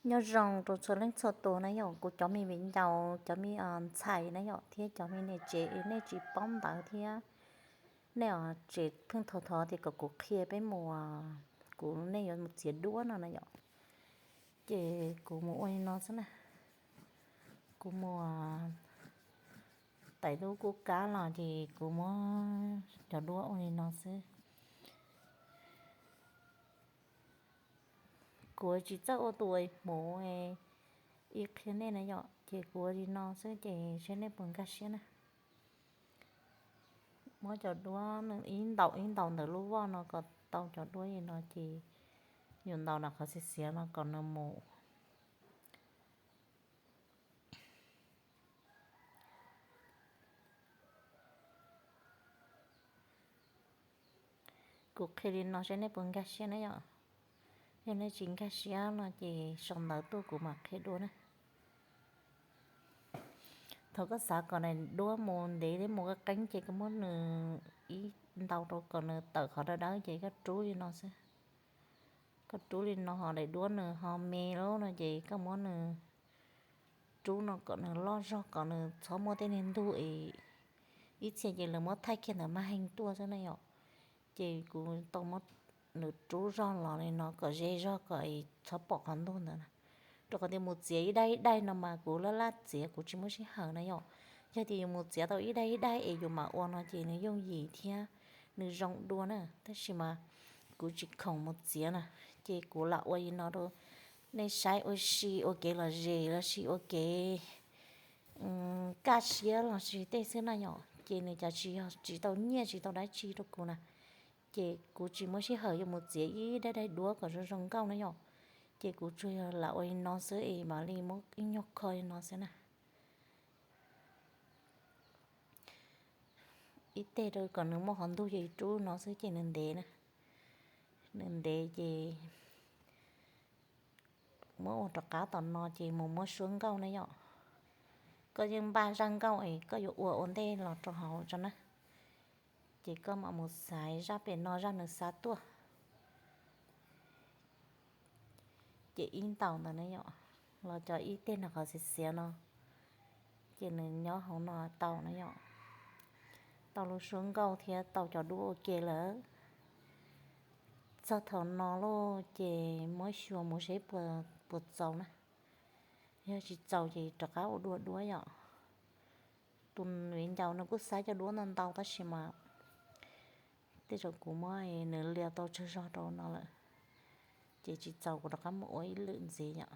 Nyob zoo rau txhua leej txhua tus na yom, kuv cov me viv ncaus, cov me ntxhais na yom, thiab cov me niam tsev, nej tsis paub ntawv thiab nej tseem pheej thov thov tias kom kuv qhia peb mus, kuv, nej yuav mus txiav duab no na yom. Ces kuv mus ua li no xwb na. Kuv mus tais lub kub kab los ces kuv muab cov duab ua li no xwb. Kuv tsis txawj ua tus hmuv ib qhia nej na yom, ces kuv ua li no xwb ces seb nej puas nkag siab na. Muab cov duab ib ntaus ib ntaus ntawm lub voj no kom tau cov duab li no ces yus ntaus nram qhov xiav xiav no kom nws mus. Kuv qhia li no seb nej puas nkag siab na yom. Yog nej tsis nkag siab no ces sau ntawv tuaj kuv mam qhia dua na. Thaum koj xav kom daim duab mus ntev thiab mus qeeb qeeb ces koj muab nws ib ntaus rau kom nws tawm qhov dawb dawb ces koj rub li no xwb. Koj rub li no ho daim duab nws ho me lawm no ces koj muab nws rub no kom nws loj zog kom nws txhob muaj tej niag ntug es ib txhia ces lawv muab thaij kiag ntawm maj heej tuaj xwb na yom. Ces kuv tau muab nws rub zog los li no kom ze zog kom txhob pom qhov ntug ntawd na. Rau qhov tias mus txiav ib daim ib daim no mas kuv laj laj txiav kuv tsis muaj sij hawm na yom. Yog tias yus mus txiav tau ib daim ib daim es yus mam ua no ces nws yooj yim thiab nws zoo dua na. Tab sis mas kuv tsis khoom mus txiav na, ces kuv lam ua li no rau nej saib ua si ua kev lom zem los sis ua kev kaj siab los sis tej xwb na yom. Ces nws cas tsis yog tsis tau nyiaj tsis tau dab tsi rau kuv na, ces kuv tsis muaj sij hawm yuav mus txiav ib daim daim duab kom zoo zoo nkauj na yom. Ces kuv tsuas yog lam ua li no xwb es mam li muab ib nyuag kho li no xwb na. Ib teg rau kom nws muaj qhov ntug ces rub no xwb ces nws ntev na. Nws ntev ces muab ua rov qab tom no ces mus muab suab nkauj na yom. Koj yeej npaj zaj nkauj es koj yuav ua ua ntej los rau hauv tso na. Ces koj mam mus xaiv zaj pem no zaj nws xa tuaj. Ces ib ntaus ntawd na yom, los cov ib teg nram qhov xiav xiav no, ces nws nyob hauv no tau na yom. Tau lub suab nkauj thiab tau cov duab ua ke lawm. Txog thaum no lauj ces muab xyuas mus seb puas txaus na. Yog tsis txaus ces rov qab ua dua duab yom. Tus viv ncaus nws kuj xaiv cov duab ntau ntau tab sis mas tej zaum kuv muab nws liam tau tsawg zog rau no lawm, ces tsis txaus kuv rov qab mus ua ib lwm ntxiv yom.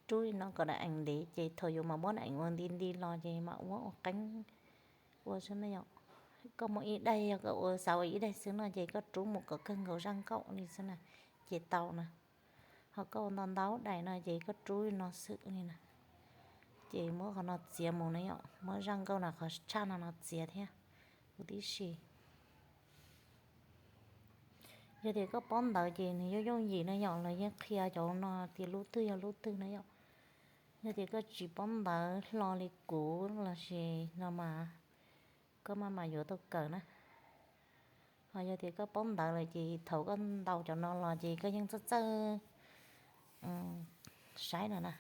Rub li no kom daim eev ntev ces thaum yus mam muab daim eev ua nti nti los ces mam muab ua qeeb ua xwb na yom. Koj muab ib daim, yog koj ua xav ua ib daim xwb no ces koj rub mus kom kawg nkaus zaj nkauj li xwb na, ces tau na. Ho koj ua ntau ntau daim no ces koj rub li no xwb li na, ces muab qhov no txiav mus na yom, muab zaj nkauj no qhov tshaj no no txiav thiab huv tib si. Yog tias koj paub ntawv ces nws yooj yooj yim na yom, lawv yeej qhia cov no tias lub twg yog lub twg na yom. Yog tias koj tsis paub ntawv hlo li kuv los sis no mas koj maj mam yuav tau kawm na. Ho yog tias koj paub ntawv lawm ces thaum koj ntaus cov no los ces koj yeej txawj txawj saib no na,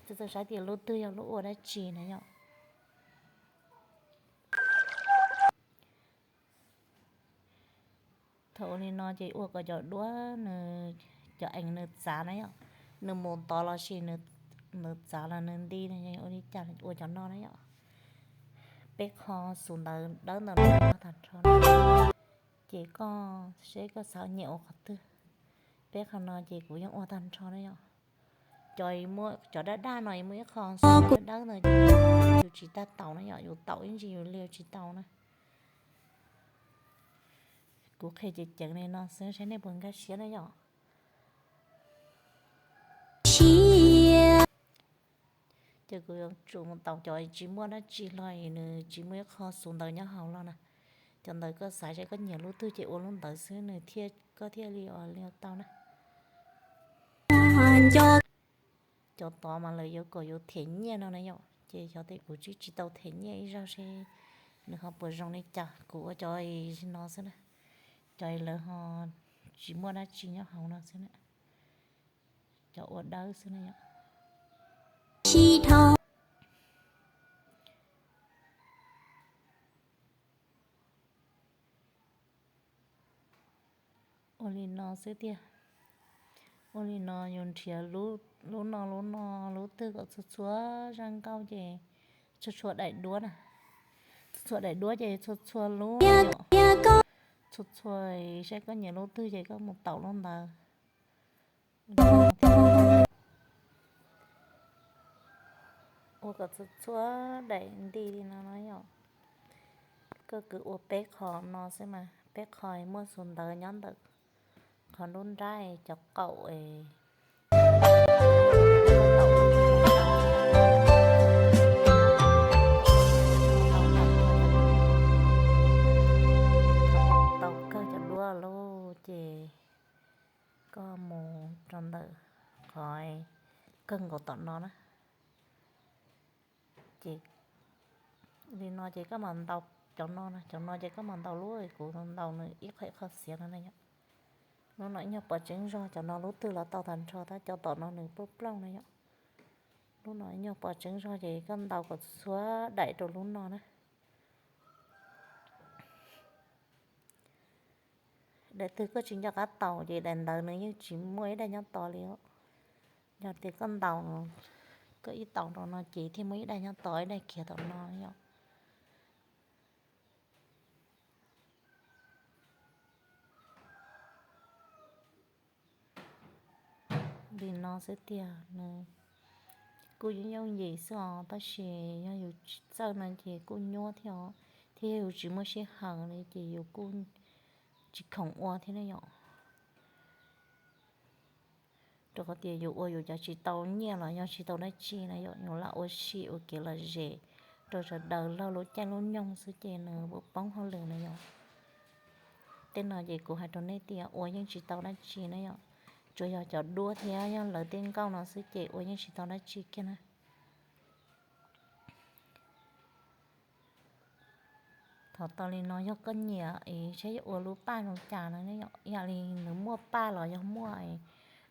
txawj txawj saib tias lub twg yog lub ua dab tsi na yom. Thaum ua li no ces ua kom cov duab nws, cov eev nws txav na yom, nws mus tod los sis nws txav los nws nti, ua li cas ua cov no na yom. Peb qho xus ntawv dawb ntawm no tag nrho, ces koj seb koj xav nyiam ua qhov twg. Peb qho no ces kuv yeej ua tag nrho na yom. Cov, cov daj daj no muaj ib qho xus ntawv dawb ntawd ces yus tsis tau taus na yom, yus taus ib ntsis yus li tsis tau na. Kuv qhia ceev ceev li no xwb saib nej puas nkag siab na yom. Ces kuv yuav tsum mus taus cov tsis muaj dab tsi hlo, nws tsis muaj ib qho xus ntawv nyob hauv los na. Cov ntawv koj xav seb koj nyiam lub twg ces ua lub ntawd xwb, nws thiaj, koj thiaj li ua li tau na. Cov tod mas lawv yuav kom yus them nyiaj no na yom, ces xyov tej kuv tsis, tsis tau them nyiaj ib zaug seb Nws ho puas zoo li cas, kuv ua cov no xwb na. Cov lawv ho tsis muaj dab tsi nyob hauv no xwb na. Cov ua dawb xwb na yom. Ua li no xwb tiag. Ua li no yus nrhiav lub no lub no lub twg kom txhua txhua zaj nkauj ces txhua txhua daim duab na. Txhua txhua daim duab ces txhua txhua lub, txhua txhua, saib koj nyiam lub twg ces koj mus taus lub ntawd. Ua kom txhua txhua daim nti li no no yom. Koj kwv ua peb qho no xwb mas peb qho muaj xuv ntawv nyob ntawm qhov nruab nrab cov qaum es tau kawg cov duab lauj ces koj mus rau ntawm qhov kawg nkaus tom no na. Ces li no ces koj mam ntaus cov no, cov no ces koj mam ntaus lub kuv ntaus nws ib qho ib qho xiav no na yom. Lub no ib nyuag pom tseeb zog, cov no lub twg los tau tag nrho tab cov tom no nws plooj plooj na yom. Lub no ib nyuag pom tseeb zog ces koj ntaus kom txhua daim rau lub no na. Daim twg koj tsis nco qab taus ces daim ntawd nws yeej tsis muaj ib daim nyob tod li os. Yog tias koj ntaus, koj ib taus rau no ces thiaj muaj ib daim nyob tod ib daim khiav tom no yom. Li no xwb tiag, nws kuj yooj yooj yim xwb os, tab sis yog yus tsis txawj no ces kuj nyuaj thiab os, thiab yog yus tsis muaj sij hawm li ces yus kuj tsis khoom ua thiab ne yom. Rau qhov tias yus ua yus cov tsis tau nyiaj los yog tsis tau dab tsi na yom, yus lam ua si ua kev lom zem rau sawv daws laug lub caij lub nyoog xwb ces nws poob hauj lwm na yom. Tej no ces kuv hais rau nej tias ua yeej tsis tau dab tsi na yom, tsuas yog cov duab thiab yog lawv tej nkauj no xwb ces ua yeej tsis tau dab tsi kiag na. Thaum tau li no yog koj nyiam es saib yuav ua lub paj zoo cas no ne yom, yam li nws muaj paj los yog muaj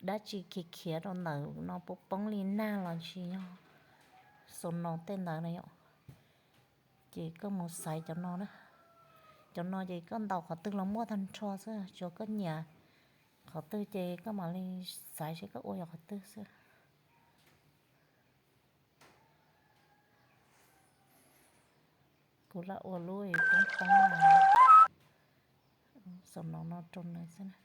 dab tsi khiav khiav rau ntawm no poob poob li nag los sis yog xaus no tej ntawd na yom, ces koj mus xaiv cov no na. Cov no ces koj ntaus qhov twg los muaj tag nrho xwb, tsuas koj nyiam qhov twg ces koj mam li xaiv seb koj ua yog qhov twg xwb. Kuv lam ua lub poob poob no, xaus no no rau nws xwb na.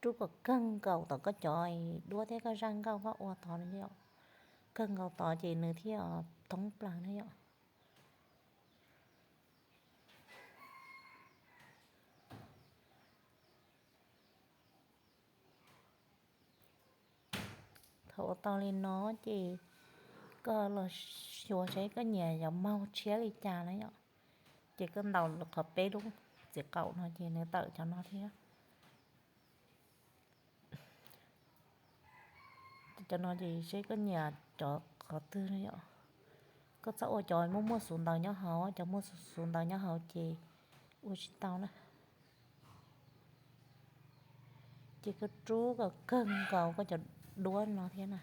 Rub kom kawg nkaus tom koj cov duab thiab koj zaj nkauj koj ua tod, kawg nkaus tod ces nws thiaj thoob plaws na yom. Thaum ua tau li no ces koj los xyuas saib koj nyiam yuav maug tshiab li cas na yom. Ces koj ntaus qhov peb lub txiv qaum no ces nws tawm cov no thiab. Cov no ces seb koj nyiam cov qhov twg na yom. Koj txhob ua cov muaj muaj xuv ntawv nyob hauv, cov muaj xuv ntawv nyob hauv ces ua tsis tau na. Ces koj rub kom kawg nkaus koj cov duab no thiab na,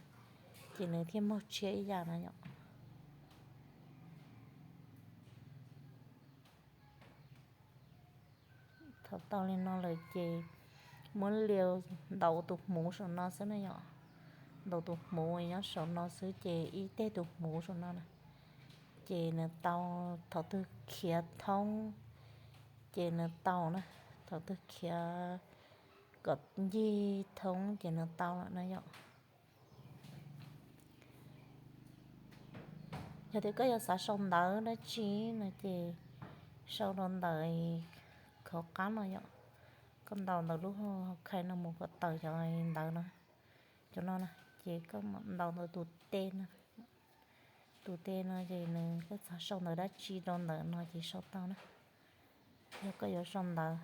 ces nws thiaj maug tshiab ib yam na yom. Thaum tau li no lawm ces muab liu ntaus tus hmuv saum no xwb na yom. Ntaus tus hmuv nyob saum no xwb ces ib teg tus hmuv saum no na. Ces nws tau, thaum twg khiav thoob ces nws tau na, thaum twg khiav kom ncig thoob ces nws tau lawm na yom. Yog tias koj yuav xav sau ntawv dab tsi no ces sau rau ntawm khov qab no yom. Koj ntaus ntawm lub hau khai no mus kom tawm cov ntawv no, cov no na, ces koj ntaus ntawm tus T no. Tus T no ces nws, koj xav sau ntawv dab tsi rau ntawm no ces sau tau na. Yog koj yuav sau ntawv,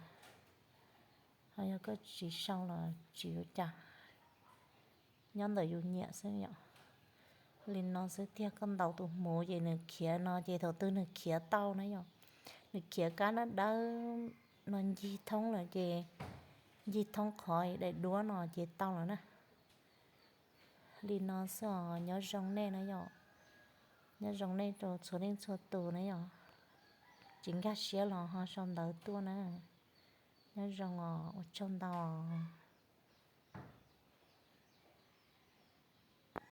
ho yog koj tsis sau los tsis ua cas. nyob ntawm yus nyiam xwb yom. Li no xwb tiag, koj ntaus tus hmuv ces nws khiav no ces thaum twg nws khiav tau na yom. Nws khiav kab dawb dawb no ncig thoob lawm ces ncig thoob qhov daim duab no ces tau lawm na. Li no xwb os, nyob zoo nej na yom. Nyob zoo nej rau txhua leej txhua tus na yom. Tsis nkag siab los ho sau ntawv tuaj na. Nyob zoo os, ua tsaug ntau os.